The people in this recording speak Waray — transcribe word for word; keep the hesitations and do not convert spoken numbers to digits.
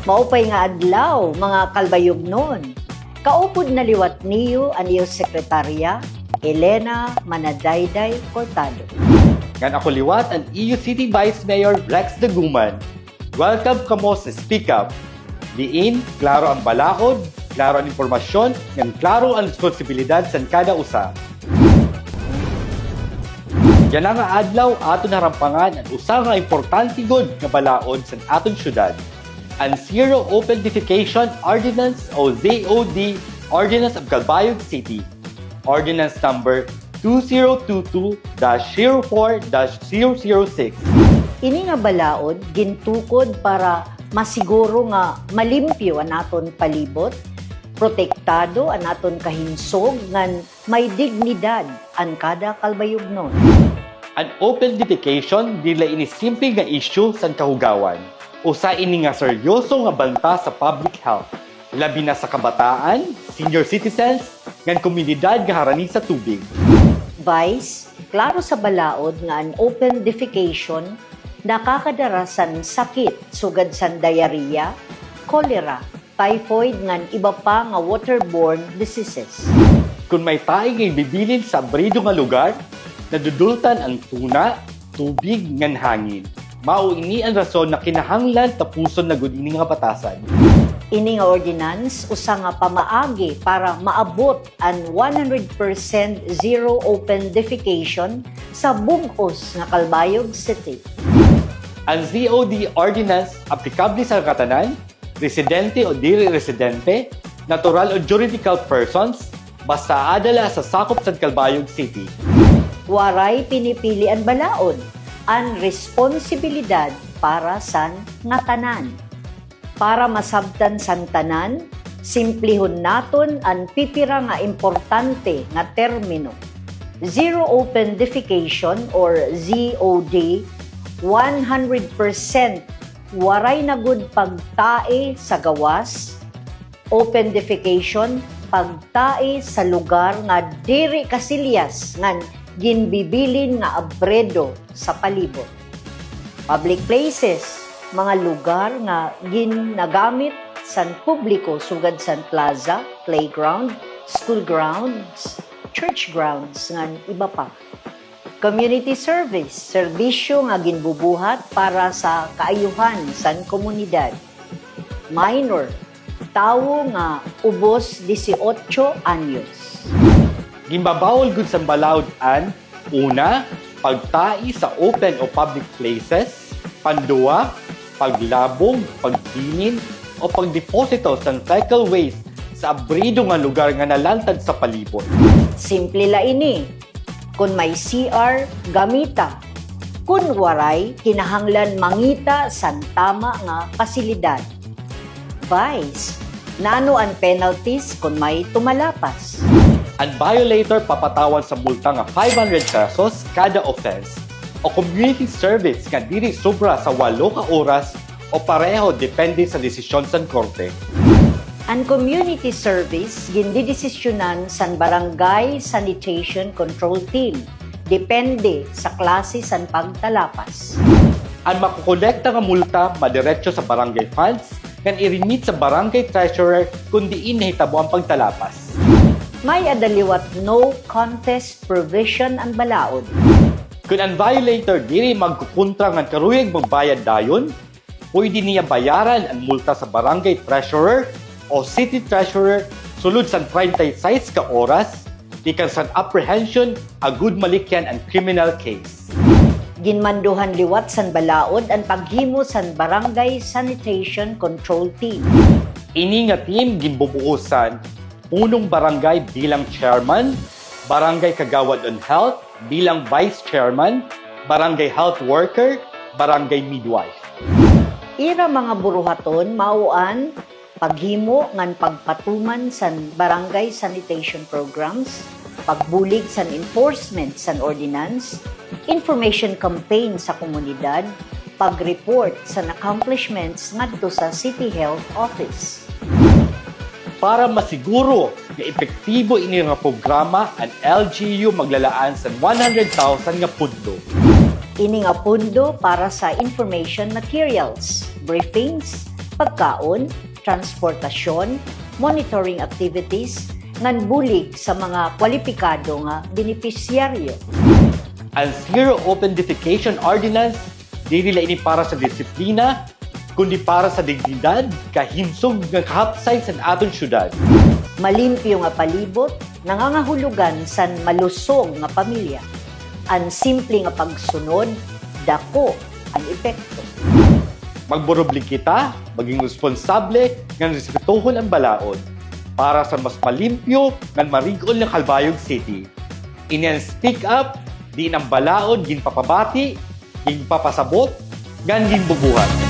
Maupay nga adlaw, mga Calbayognon. Kaupod na liwat niyo an iyo sekretarya, Elena Manadayday Cortado. Ngan ako liwat an iyo City Vice Mayor, Rex Daguman. Welcome kamo sa Speak Up. Diin, klaro an balaod, klaro an impormasyon, ngan klaro an responsibilidad san kada usa. Yana nga adlaw, aton harampangan an usa nga importante gud nga balaod san aton syudad, an Zero Open Defecation Ordinance o Z O D Ordinance of Calbayog City, Ordinance Number two zero two two dash zero four dash zero zero six. Ini nga balaod gintukod para masiguro nga malimpyo an aton palibot, protektado an aton kahinsog, ngan may dignidad an kada Calbayognon. An open defecation, diri la ini simple nga isyu san kahugawan. Usa ini nga seryoso nga banta sa public health, labi na sa kabataan, senior citizens, ngan komunidad nga harani sa tubig. Vice, klaro sa balaod nga an open defecation nakakadara san sakit sugad san diarrhea, cholera, typhoid ngan iba pa nga waterborne diseases. Kon may tae nga ginbibilin sa abrido nga lugar, nadudultan an tuna, tubig ngan hangin. Mao ini an rason nga kinahanglan tapuson na gud ini nga batasan. Ini nga ordinance usa nga pamaagi para maabot an one hundred percent zero open defecation sa bug-os nga Calbayog City. An Z O D ordinance aplikable sa ngatanan, residente o diri residente, natural o juridical persons, basta aada la sa sakop san Calbayog City. Waray pinipili an balaod, an responsibilidad para san ngatanan. Para masabtan san tanan, simplihon naton an pipira nga importante nga termino. Zero open defecation or Z O D, one hundred percent waray na gud pagtai sa gawas, open defecation, pagtai sa lugar nga diri kasilyas ngan ginbibilin nga abrido sa palibot. Public places, mga lugar nga ginagamit san publiko sugad san plaza, playground, school grounds, church grounds, ngan iba pa. Community service, serbisyo nga ginbubuhat para sa kaayuhan san komunidad. Minor, tawo nga ubos disiotso anyos. Ginbabawal gud san balaod an, una, pagtai sa open o public places, panduwa, paglabog, pagbilin, o pagdeposito san fecal waste sa abrido nga lugar nga nalantad sa palibot. Simple la ini. Kon may C R, gamita. Kon waray, kinahanglan mangita san tama nga pasilidad. Vice, nano an penalties kon may tumalapas? An violator papatawan sa multa nga five hundred pesos kada offense, o community service nga diri sobra sa walo ka oras o pareho, depende sa desisyon san korte. An community service gindedesisyonan san Barangay Sanitation Control Team, depende sa klase san pagtalapas. An makokolekta nga multa madiretso sa barangay funds ngan i-remit sa barangay treasurer kon diin nahitabo an pagtalapas. May-ada liwat no contest provision an balaod. Kon an violator diri magkukontra ngan karuyag magbayad dayon, pwede niya bayaran an multa sa barangay treasurer o city treasurer sulod san treinta y seis ka oras tikang san apprehension agod malikyan an criminal case. Ginmandohan liwat san balaod an paghimo san Barangay Sanitation Control Team. Ini nga team ginbubuosan punong barangay bilang chairman, barangay kagawad on health bilang vice chairman, barangay health worker, barangay midwife. Ira mga buruhaton mao an paghimo ngan pagpatuman san barangay sanitation programs, pagbulig san enforcement san ordinance, information campaign sa komunidad, pag-report san accomplishments ngadto sa City Health Office. Para masiguro nga epektibo ini nga programa, an L G U maglalaan san one hundred thousand nga pondo. Ini nga pondo para sa information materials, briefings, pagkaon, transportasyon, monitoring activities, ngan bulig sa mga kwalipikado nga benepisyaryo. An Zero Open Defecation Ordinance diri la ini para sa disiplina, kundi para sa dignidad, kahimsog nga kahapsay san aton syudad. Malimpyo nga palibot, nangangahulugan san malusog nga pamilya. An simple nga pagsunod, dako an epekto. Magburublig kita, maging responsable, ngan respetuhon an balaod para sa mas malimpyo ngan marig-on nga Calbayog City. Ini an Speak Up, diin an balaod ginpapabati, ginpapasabot, ngan ginbubuhat.